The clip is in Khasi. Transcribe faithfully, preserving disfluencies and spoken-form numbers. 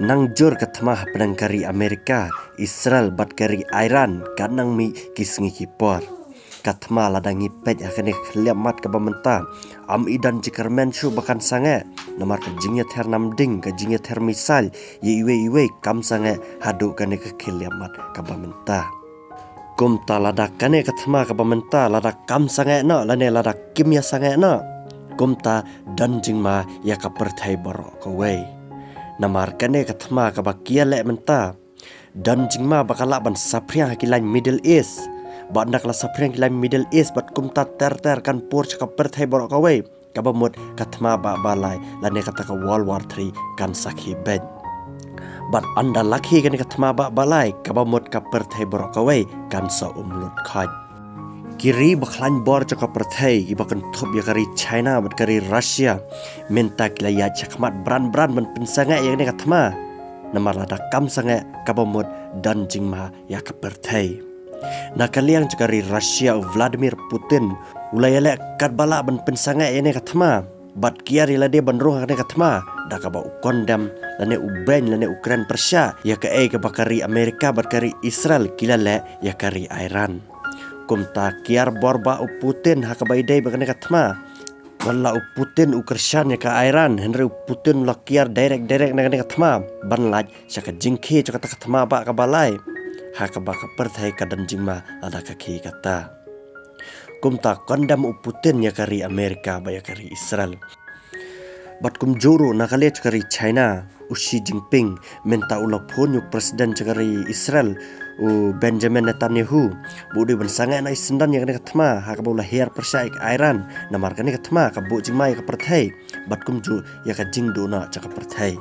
Nang jur ka thma hapdeng ka ri Amerika, Israel bad ka ri Iran ka nang mih ki sngi ki por. Ka thma lada ngi peit ha kane ka khlieh mat kaba mynta, ym i don jingkyrmen shuh ba kan sangeh. Namar ka jingïather namding, ka jingïather missile ïa iwei iwei kam sangeh haduh kane ka khlieh mat kaba mynta. Kumta lada kane ka thma kaba mynta lada kam sangeh noh lane lada kim ïa sangeh noh, kumta don jingma ïa ka pyrthei baroh kawei. Namar kane ka thma kaba ki ïaleh mynta, don jingma ba ka lah ban saphriang ha ki lain Middle East. Bad ynda ka la saphriang ki lain Middle East bad kumta ter ter kan pur sha ka pyrthei baroh kawei. Kaba mut ka thma bah balai lane kata ka World War three kan sa khie beit. Bad ynda la khie kane ka thma bah balai, kaba mut ka pyrthei baroh kawei kan sa um lut khoit. Ki ri ba khlaiñ bor jong ka pyrthei, kiba kynthup ïa ka ri China bad ka ri Russia, mynta ki la ïaid shakhmat bran bran ban pynsangeh ïa kane ka thma. Namar lada kam sangeh, kaba mut don jingma ïa ka pyrthei. Na ka liang jong ka ri Russia, u Vladimir Putin u la ïaleh katba lah ban pynsangeh ïa kane ka thma. Bad ki ïar ïa lade ban rung ha kane ka thma da kaba u condemn lane u beiñ lane u kren pyrshah ïa kaei kaba ka ri Amerika bad ka ri Israel ki la leh ïa ka ri Iran. Kumta ki ïar bor bah u Putin ha kaba ïadei bad kane ka thma. Wat la u Putin u kyrshan ïa ka Iran, hynrei u Putin u la kiar direct direct na kane ka thma ban lait sha ka jingkhie jong kata ka thma bah kaba lai. Ha kaba ka pyrthei ka don jingma lada ka khie kata. Kumta condemn u Putin ïa ka ri Amerika bad ïa ka ri Israel. Bad kumjuh ruh na ka liang jong ka ri China, u Xi Jinping mynta u la phone ïa u president jong ka ri Israel, u Benjamin Netanyahu, ba u dei ban sangeh noh i syndon ïa kane ka thma ha kaba u la hiar pyrshah ïa ka Iran. Namar kane ka thma ka buh jingma ïa ka pyrthei bad kumjuh ïa ka jingduh noh jong ka pyrthei.